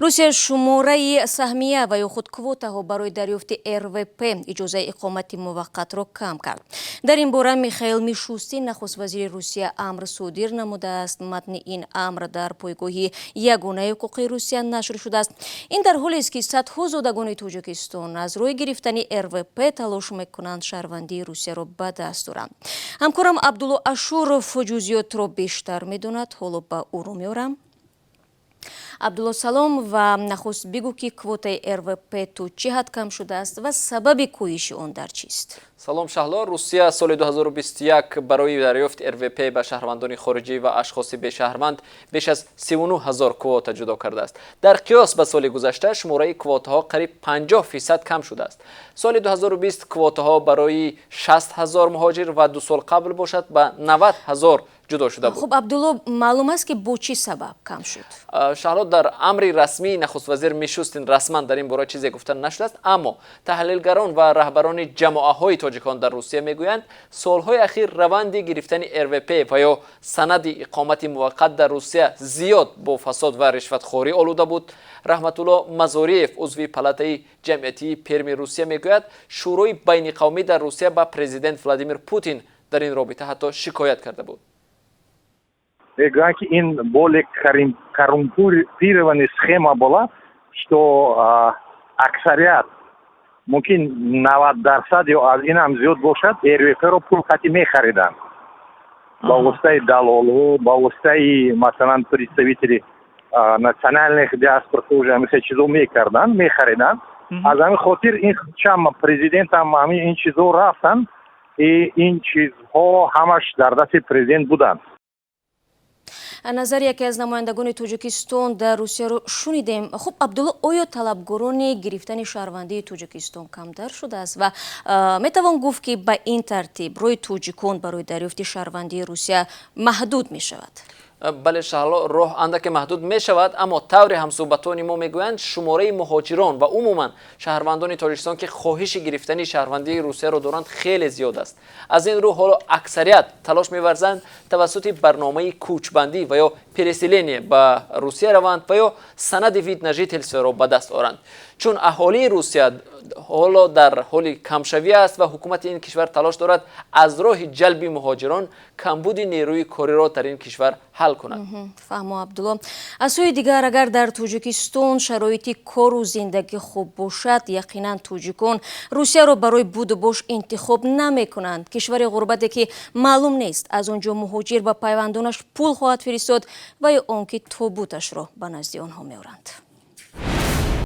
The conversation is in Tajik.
Русия шумораи саҳмия ва ё худ квотаҳо барои дарёфти РВП, иҷозаи иқомати муваққатро, кам кард. Дар ин бора Михаил Мишустин, нахуствазири Русия, амр содир намудааст. Матни ин амр дар пойгоҳи ягонаи ҳуқуқии Русия нашр шудааст. Ин дар ҳолест, ки садҳо зодагони Тоҷикистон аз роҳи гирифтани РВП талош мекунанд шаҳрвандии Русияро ба даст оранд. Ҳамкорам Абдулло Ашуров ҷузъиётро бештар медонад. Ҳоло ба ӯ рӯ меорам. Абдулло, салом, ва нахуст бигӯ, ки квотаи РВП то чӣ ҳад кам шудааст ва сабаби коҳиши он дар чист? Салом, Шаҳло. Русия соли 2021 барои дарёфти РВП ба шаҳрвандони хориҷӣ ва ашхоси бешаҳрванд беш аз 39 ҳазор квота ҷудо кардааст. Дар қиёс ба соли гузашта шумораи квотаҳо қариб 50% кам шудааст. Соли 2020 квотаҳо барои 60 ҳазор муҳоҷир ва 2 сол қабл бошад, ба 90 ҳазор ҷудо шуда буд. Хуб, Абдулло, маълум аст, ки бо чӣ сабаб кам шуд? Шаҳло, дар амри расмии нахуствазир Мишустин расман дар ин бора чизе гуфта нашудааст, аммо таҳлилгарон ва раҳбарони ҷамоаҳои тоҷикон дар Русия мегӯянд, солҳои ахир раванди гирифтани РВП ва ё санади иқомати муваққат дар Русия зиёд бо фасод ва ришватхорӣ олуда буд. Раҳматулло Мазориев, узви палатаи ҷамъиятии Перми Русия, мегӯяд, Шӯрои байниқавмӣ дар Русия ба президент Владимир Путин дар ин робита ҳатто шикоят карда буд. Мегӯянд, ки ин более коррумпированный схема была, что аксарият, мумкин 90% ё аз ин ҳам зиёд бошад, РВП-ро пул хати мехариданд ба воситаи далолҳо, ба воситаи, масалан, представители национальных диаспор тоже ҳамин чизо мекарданд, мехариданд. Аз ҳамин хотир ин чам президентам ҳамин ин чизо рафтанд, и ин чизҳо ҳамаш дар дасти президент буданд. Назари яке аз намояндагони Тоҷикистон дар Русияро шунидем. Хуб, Абдулло, оё талабгорони гирифтани шаҳрвандии Тоҷикистон камтар шудааст ва метавон гуфт, ки ба ин тартиб роҳи тоҷикон барои дарёфти шаҳрвандии Русия маҳдуд мешавад? Бале, Шаҳло, роҳ андаке маҳдуд мешавад, аммо тавре ҳамсӯҳбатони мо мегӯянд, шумораи муҳоҷирон ва умуман шаҳрвандони Тоҷикистон, ки хоҳиши гирифтани шаҳрвандии Русияро доранд, хеле зиёд аст. Аз ин рӯ ҳоло аксарият талош меварзанд тавассути барномаи кӯчбандӣ ва ё переселение ба Русия раванд ва ё санади вид на жительство ро ба даст оранд, чун аҳолии Русия ҳоло дар ҳоли камшавӣ аст ва ҳукумати ин кишвар талош дорад аз роҳи ҷалби муҳоҷирон камбуди нерӯи кориро дар ин кишвар ҳал кунад. Фаҳмо, Абдулло. Аз сӯи дигар, агар дар Тоҷикистон шароити кору зиндагӣ хуб бошад, яқинан тоҷикон Русияро барои будубош интихоб намекунанд. Кишвари ғурбате, ки маълум нест, аз он ҷо муҳоҷир ба пайвандонаш пул хоҳад фиристод ва ё он ки тобуташро ба назди онҳо меоранд.